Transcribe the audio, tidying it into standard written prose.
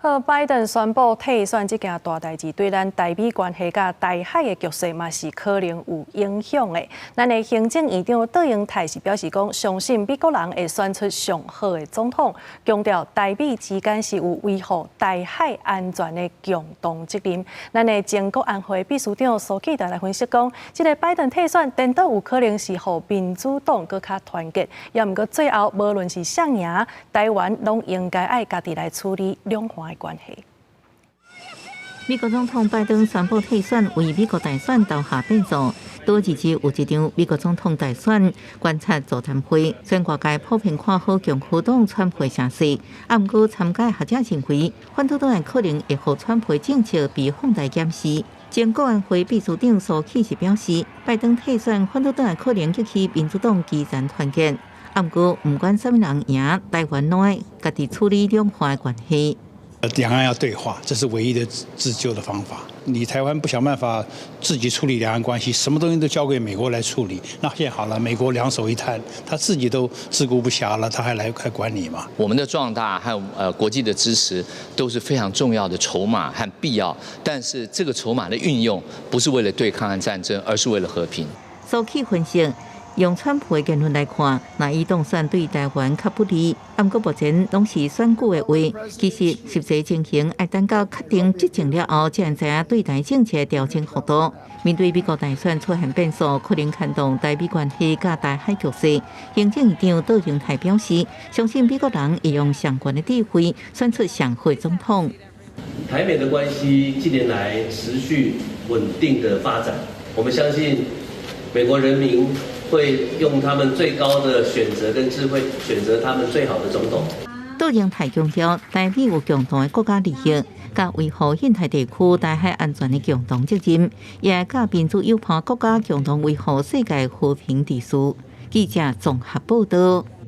好，拜登宣布退選這件大代誌，對咱台美關係佮台海的局勢嘛是可能有影響的。咱的行政院長卓榮泰是表示講，相信美國人會選出上好的總統，強調台美之間是有維護台海安全的共同責任。咱的前國安會秘書長蘇啟智來分析講，這个拜登退選，顛倒有可能是予民主黨閣較團結，也毋過最後無論是誰贏，台灣攏應該愛家己來處理兩岸的關係。美國總統拜登宣布退選，為美國大選留下變數。多日子有一場美國總統大選觀察座談會，雖然外界普遍看好共和黨川普聲勢，啊，毋過參加學者認為，反對黨的可能會予川普政策被放大檢視。前國安會秘書長蘇啟智表示，拜登退選，反對黨的可能激起民主黨基層團結。啊，毋過毋管啥物人贏，台灣攏愛家己處理兩岸的關係。兩岸要對話，這是唯一的自救的方法。你台灣不想辦法自己處理兩岸關係，什麼東西都交給美國來處理。那現在好了，美國兩手一攤，他自己都自顧不暇了，他還來還管你嗎？我們的壯大和國際的支持都是非常重要的籌碼和必要，但是這個籌碼的運用不是為了對抗和戰爭，而是為了和平。蘇啟分析，用川普的言論來看，若伊當選對台灣較不利，毋過目前攏是選舉的話，其實實際情形愛等到確定執政了後，才會知影對台政策調整幅度。面對美國大選出現變數，可能牽動台美關係佮台海局勢。行政院長卓榮泰表示，相信美國人會用上懸的智慧選出上好的總統。台美的關係近年來持續穩定的發展，我們相信美國人民會用他們最高的選擇跟智慧，選擇他們最好的總統。卓榮泰強調，台美有共同的國家利益，佮維護印太地區台海安全的共同責任，也佮民主友邦國家共同維護世界和平秩序。記者綜合報道。